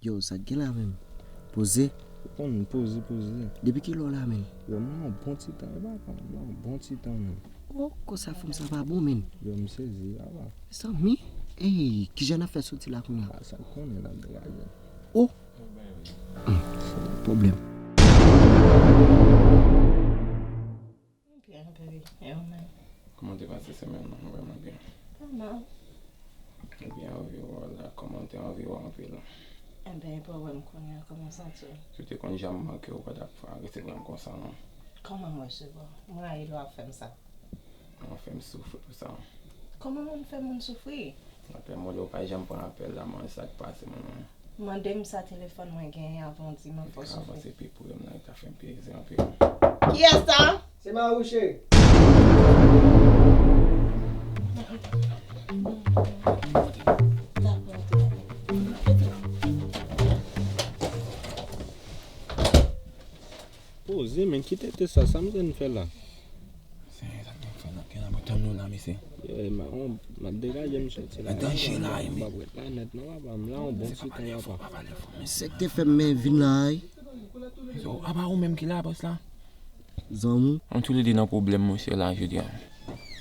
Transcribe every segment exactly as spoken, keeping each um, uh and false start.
Yo, sa k gen la menm? Poze. Ou konn poze, poze. Depi kilè w la menm? Yo, m la yon bon ti tan, e pa pa, m la yon bon ti tan menm. Oh, konsa fanm sa pa bon menm. Yo, m sezi, papa. Mezanmi, ey, kijan n ap fè soti la kounye a? Ah, sa w konnen n ap degaje. Oh! Hmm, pwoblèm. Byen, baby. E ou menm? Kòman te pase semèn nan? Mwen vrèman byen. Pa mal. Ebyen, anvi wè w la, kòman te anvi wè w anpil? Ebyen, e pa wè m kounye a, kòman w santi w? Si w te konn jan m manke w, ou pa t ap resevwa m konsa, non. Kòman m resevwa w? Mwen rayi lè w ap fè m sa. Ou fè m soufri pou sa. Kòman moun fè moun soufri? Apèl mwen, ou pa janm pran apèl la, man, sa k pase, man? Mande m sa telefòn mwen genyen avan w di m anfòs ou fè. Avanse pi pre m nan, li ta fè m plezi anpil. Kiyès sa? Se Marouche. Poze, men ki tete sa, sa m jwenn fè la? Se sa k fè nan ken nan mwen tann nou la, mesye. Yo, e ma, on, m ap degaje m soti la. Nan danje la, e, men. M p ap ret la nèt non, papa, m la yon bon ti tan, papa. Men sa k te fè m men vin la, wi. So, apa ou menm ki la, bòs la? Zanmi. Nou toulede nan pwoblèm, monchè, la, jodi a.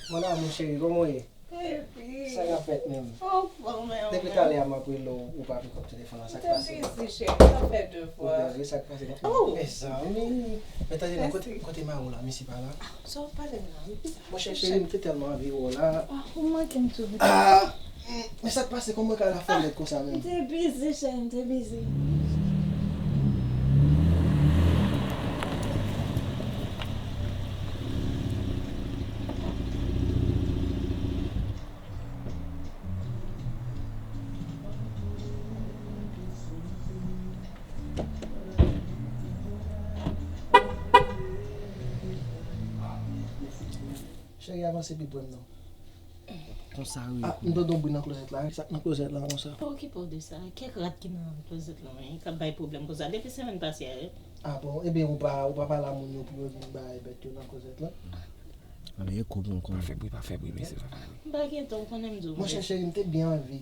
Mon amour chéri, kòman w ye? Baby. Sa k ap fèt menm? Anfòm, men. Depi talè a m ap rele w, ou pa pikòp telefòn nan, sa k pase? M te bizi, cheri, sa fè de fwa. Ou bèl, wi, sa k pase? Oh. Mezanmi. Men tande non, kote, kote mari w la, misye pa la? Ah, sa w pale m la, wi. Monchè, cheri, m te tèlman anvi wè w la. Ah, ou manke m tou, wi. Ah, mm, men sa k pase, kòman w ka la fè lèd konsa menm? M te bizi, cheri, m te bizi. Cheri, avanse pi pre m non. Konsa wi. Ah, m tande yon bri nan klozèt la. Sa k nan klozèt la konsa? Pa okipe w de sa. Kèk rat ki nan klozèt la, wi, k ap bay pwoblèm konsa. Depi semèn pase a, wi. Ah bon, ebyen ou pa, ou pa pale a moun yo pou yo vin bay bèt yo nan klozèt la? Ale, e kòb ankò. Pa fè bri, pa fè bri, mesye, pa fè bri. M pa gen tan, ou konnen m di w. Monchè cheri, m te byen anvi,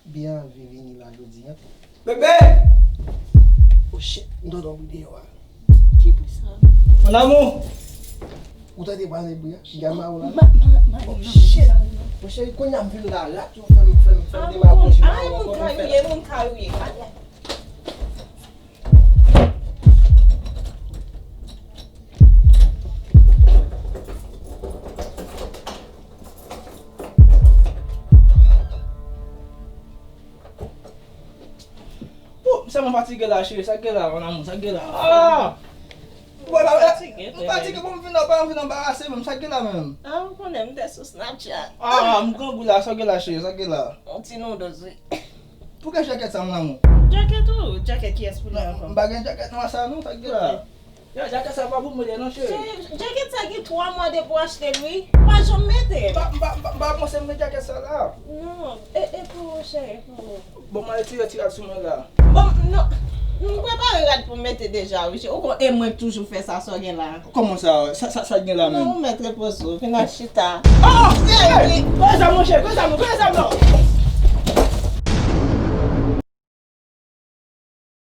byen anvi vini la jodi a. Bebe! Oh shit, m tande yon bri deyò a. Ki bri sa? Mon amour! Ou tande pale bri a? Gade mari w la. Ma, ma, ma, oh shit! Monchè, kounye a m vin la, rat yo fè m, fè m, fè m demakwoche mari w ankò pou m fè. Ay, moun ka riye, moun ka riye. Ay, ay. Bon, m sèlman fatige la, cheri. Sa k gen la, mon amour? Sa k gen la? Ah! Bon, la, la, m fatige, bon, m vin la, pa vin anbarase menm. Sa k gen la menm? Ah, ou konnen m te sou Snapchat. Ah, m grangou la, sa k gen la, cheri? Sa k gen la? Yon ti noodles, wi. Pou gen jakèt sa, mon amour? Jakèt ou? Jakèt kiyès pou li ankò? M pa gen jakèt nwa sa non, sa k gen la? Yo, jakèt sa pa pou mwen li non, cheri. Cheri, jakèt sa gen twa mwa depi w achte l, wi. Ou pa janm mete l. M pa, m pa, m pa, m pa panse m gen jakèt sa la. Non, e, e pou ou, cheri, e pou ou. Bon, m al retire ti rad sou mwen la. Bon, non. M prepare rad pou m mete deja, wi, cheri. Ou konn, e mwen k toujou fè sa, sa w gen la. Kòman sa? Sa, sa, sa gen la menm? Non, ou mèt repoze w, vin al chita. Oh! Hey! Kòman sa, monchè? Kòman sa, kòman sa, non?